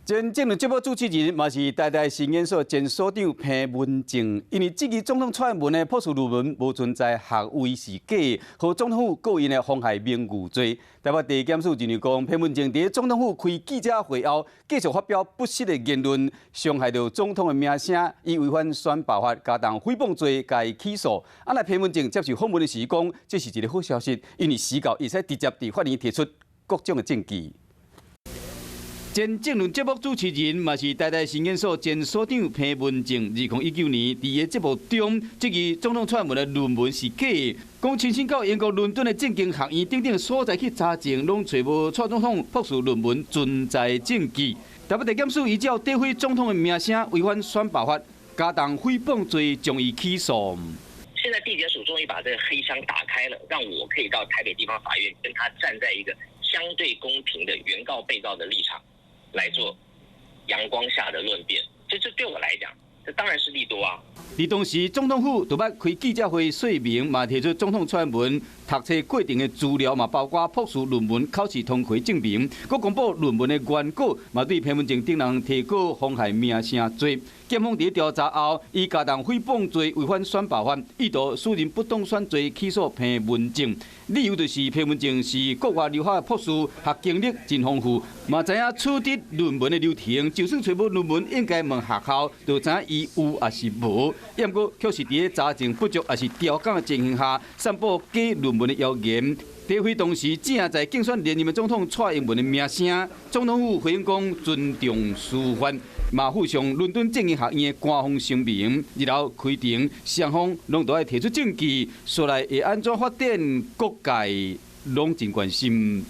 前政論節目主持人嘛是台大實驗所前所長彭文正，因為質疑總統蔡英文的博士論文無存在學位是假，予總統府告𪜶的妨害名譽罪。台北地檢署認為講，彭文正佇總統府開記者會後，繼續發表不實的言論，傷害著總統的名聲，以違反選罷法加重誹謗罪，共伊起訴。啊，若彭文正接受訪問的時講，這是一个好消息，因為時到會使直接佇法院提出各種的證據。前政論節目主持人嘛是台大實驗所前所長彭文正，2019年佇伊節目中質疑總統蔡英文的論文是假的，講親身到英國倫敦的政經學院等等所在去查證，攏揣無蔡總統博士論文存在證據。台北地檢署依照詆毀總統的名聲，違反選罷法，加重誹謗罪，將伊起訴。現在地檢署終於把這個黑箱打開了，讓我可以到台北地方法院跟他站在一個相對公平的原告被告的立場來做陽光下的論辯，這對我來講，這當然是利多啊。佇當時總統府就捌開記者會說明，嘛提出總統蔡英文讀冊過程的資料，嘛包括博士論文考試通過證明，閣公布論文的原稿，嘛對彭文正等人提告妨害名聲罪。檢方佇調查後，以加重誹謗罪、違反選罷法，意圖使人不當選罪起訴彭文正。理由就是彭文正是國外留學的博士，學經歷真豐富，嘛知影取得論文的流程，就算揣無論文，應該問學校，就知影伊有抑是無。毋過卻是佇咧查證不足，抑是刁工的情形下，散布假論文的謠言，詆毀當時正在競選連任的總統蔡英文的名聲。總統府回應講尊重司法，嘛附上倫敦政經學院的官方聲明。日後開庭雙方攏都愛提出證據，煞來會按怎發展，各界攏真關心。